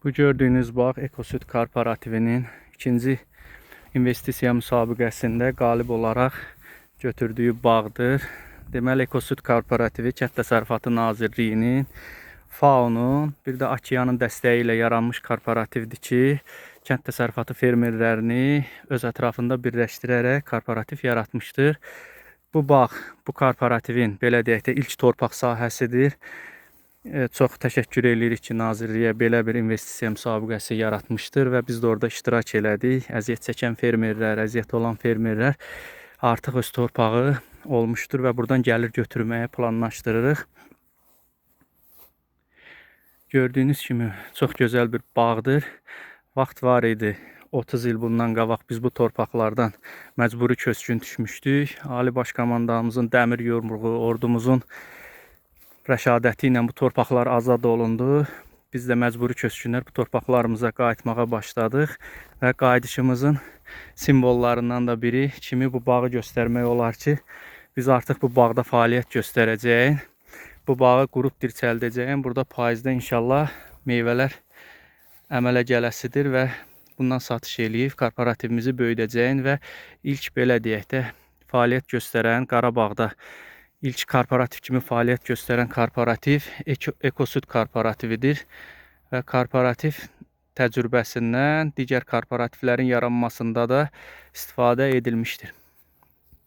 Bu gördüyünüz bağ Ekosüd korporativinin ikinci investisiya müsabiqəsində qalib olaraq götürdüyü bağdır. Deməli, Ekosüd korporativi Kənd Təsərrüfatı Nazirliyinin, FAO-nun, bir də AKİA-nın dəstəyi ilə yaranmış korporativdir ki, kənd təsərrüfatı fermerlərini öz ətrafında birləşdirərək korporativ yaratmışdır. Bu bağ bu korporativin, belə deyək də, ilk torpaq sahəsidir. Çox təşəkkür eləyirik ki, nazirliyə belə bir investisiya müsabiqəsi yaratmışdır və biz də orada iştirak elədik. Əziyyət çəkən fermerlər, əziyyət olan fermerlər artıq öz torpağı olmuşdur və buradan gəlir götürməyə planlaşdırırıq. Gördüyünüz kimi çox gözəl bir bağdır. Vaxt var idi. 30 il bundan qabaq biz bu torpaqlardan məcburi köçkün düşmüşdük. Ali Baş Komandanımızın dəmir yumruğu, ordumuzun rəşadəti ilə bu torpaqlar azad olundu. Biz də məcburi köçkünlər bu torpaqlarımıza qayıtmağa başladıq və qayıdışımızın simvollarından da biri kimi bu bağı göstərmək olar ki, biz artıq bu bağda fəaliyyət göstərəcəyik. Bu bağı qurub dirçəldəcəyəm. Burada payızda inşallah meyvələr əmələ gələsidir və bundan satış eləyib korporativimizi böyüdəcəyik və ilk, belə deyək də, fəaliyyət göstərən, Qarabağda ilk korporativ kimi fəaliyyət göstərən korporativ Ekosüd korporatividir və korporativ təcrübəsindən digər korporativlərin yaranmasında da istifadə edilmişdir.